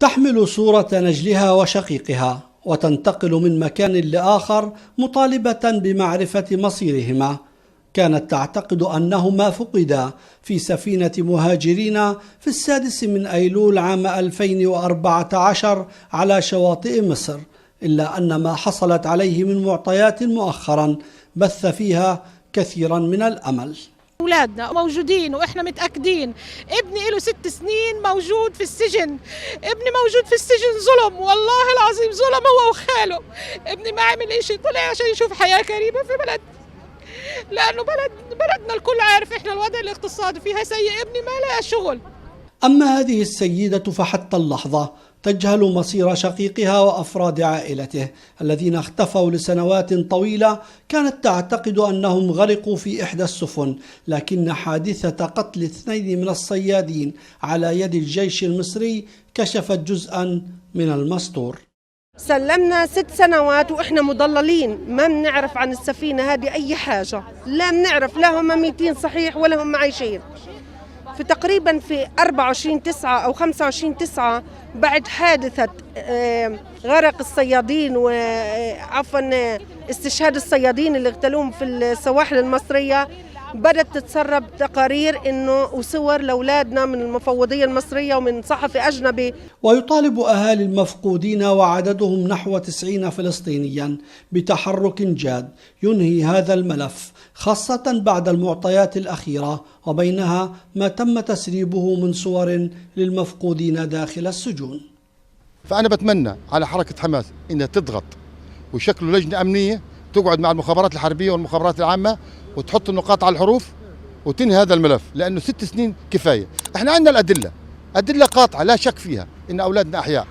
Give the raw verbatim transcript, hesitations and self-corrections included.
تحمل صورة نجلها وشقيقها وتنتقل من مكان لآخر مطالبة بمعرفة مصيرهما. كانت تعتقد أنهما فقدا في سفينة مهاجرين في السادس من أيلول عام ألفين وأربعة عشر على شواطئ مصر، إلا أن ما حصلت عليه من معطيات مؤخرا بث فيها كثيرا من الأمل. أولادنا موجودين وإحنا متأكدين. ابني إله ست سنين موجود في السجن. ابني موجود في السجن ظلم، والله العظيم ظلم هو وخاله. ابني ما عمل إشي، طلع عشان يشوف حياة كريمة في بلد. لأنه بلد، بلدنا الكل عارف إحنا الوضع الاقتصادي فيها سيء، ابني ما لقى شغل. أما هذه السيدة فحتى اللحظة تجهل مصير شقيقها وأفراد عائلته الذين اختفوا لسنوات طويلة، كانت تعتقد أنهم غرقوا في إحدى السفن، لكن حادثة قتل اثنين من الصيادين على يد الجيش المصري كشفت جزءا من المستور. سلمنا ست سنوات وإحنا مضللين، ما بنعرف عن السفينة هذه أي حاجة، لا بنعرف، لا هم ميتين صحيح ولا هم عايشين. في تقريبًا في أربعة وعشرين تسعة أو خمسة وعشرين تسعة، بعد حادثة، آه، غرق الصيادين و، آه، عفوًا، آه، استشهاد الصيادين اللي اغتالوهم في السواحل المصرية، بدت تتسرب تقارير إنه وصور لأولادنا من المفوضية المصرية ومن صحفي أجنبي. ويطالب أهالي المفقودين، وعددهم نحو تسعين فلسطينيا، بتحرك جاد ينهي هذا الملف، خاصة بعد المعطيات الأخيرة، وبينها ما تم تسريبه من صور للمفقودين داخل السجون. فأنا بتمنى على حركة حماس إنها تضغط ويشكلوا لجنة أمنية تقعد مع المخابرات الحربية والمخابرات العامة وتحط النقاط على الحروف وتنهي هذا الملف، لأنه ست سنين كفاية. إحنا عندنا الأدلة، أدلة قاطعة لا شك فيها إن أولادنا أحياء.